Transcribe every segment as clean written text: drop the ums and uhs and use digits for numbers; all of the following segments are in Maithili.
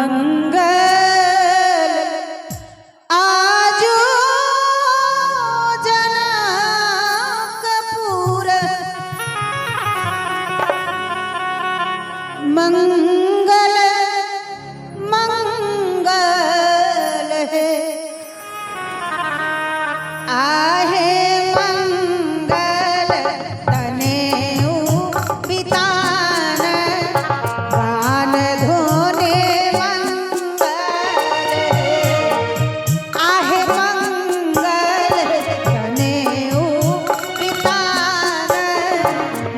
मंगल आजो जनकपुर मंगल मंगल है आहे मंगल तनेऊ बितान गान धुने मंगल है आहे मंगल तनेऊ बितान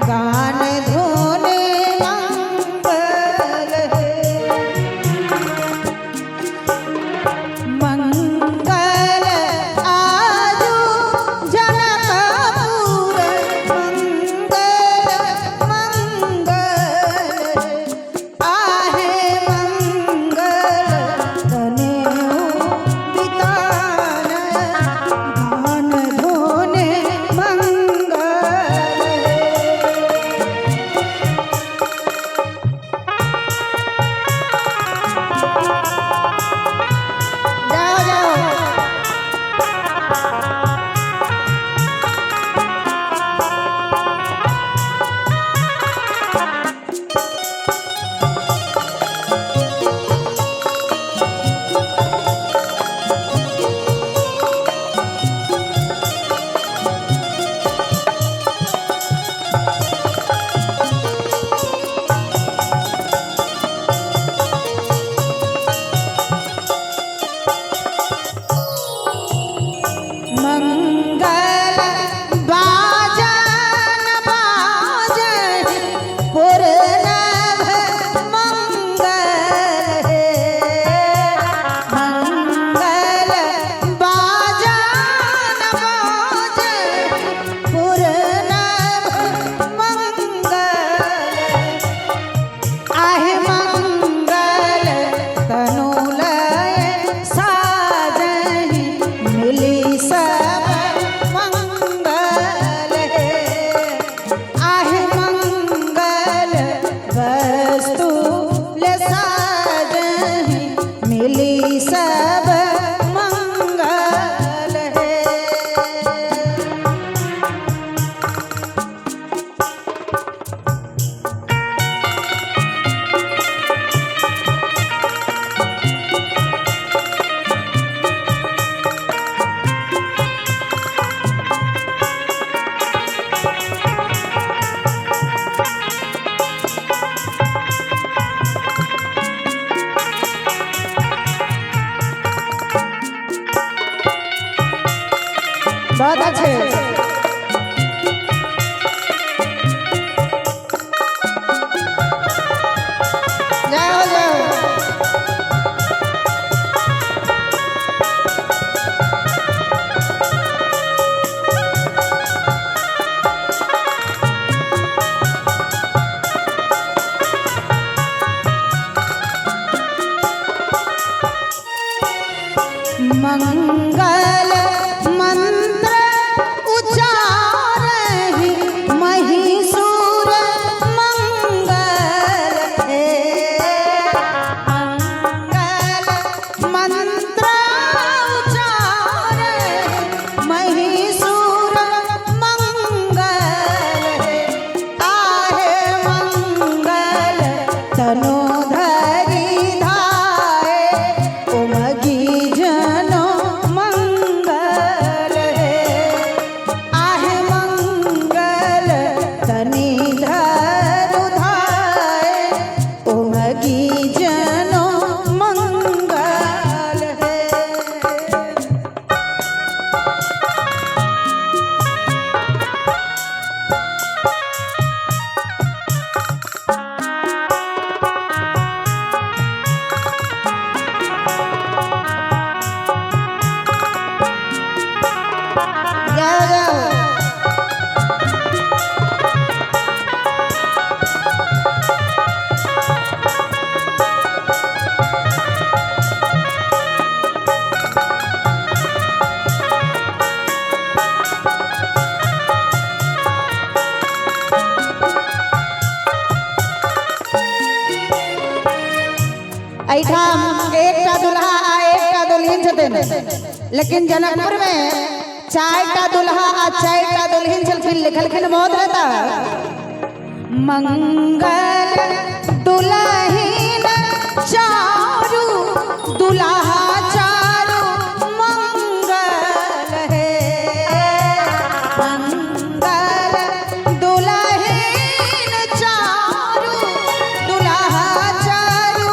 गान धुने मंगल। एहिठाम एकटा दुल्हा आ एकटा दुल्हिन छथिन, लेकिन जनकपुर में 4टा दुल्हा आ 4टा दुल्हिन छलखिन। लिखलखिन बहुत रहता मंगल दुल्हिन चारू, दुल्हा चारू मंगल है। मंगल दुल्हिन चारू, दुल्हा चारू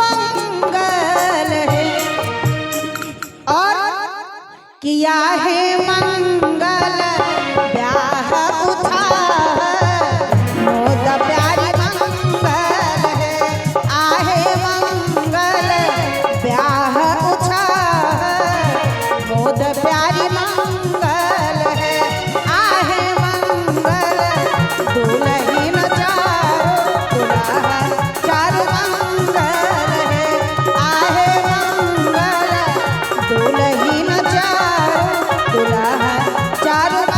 मंगल है। और किया है मंगल ब्याह उठा, मोद प्यारी मंगल है। आहे मंगल ब्याह उठा, मोद प्यारी मंगल है। आहे मंगल दुल्हिन चारो, दुल्हा चारू मंगल है। आहे मंगल दुल्हिन चारो, दुल्हा चारू।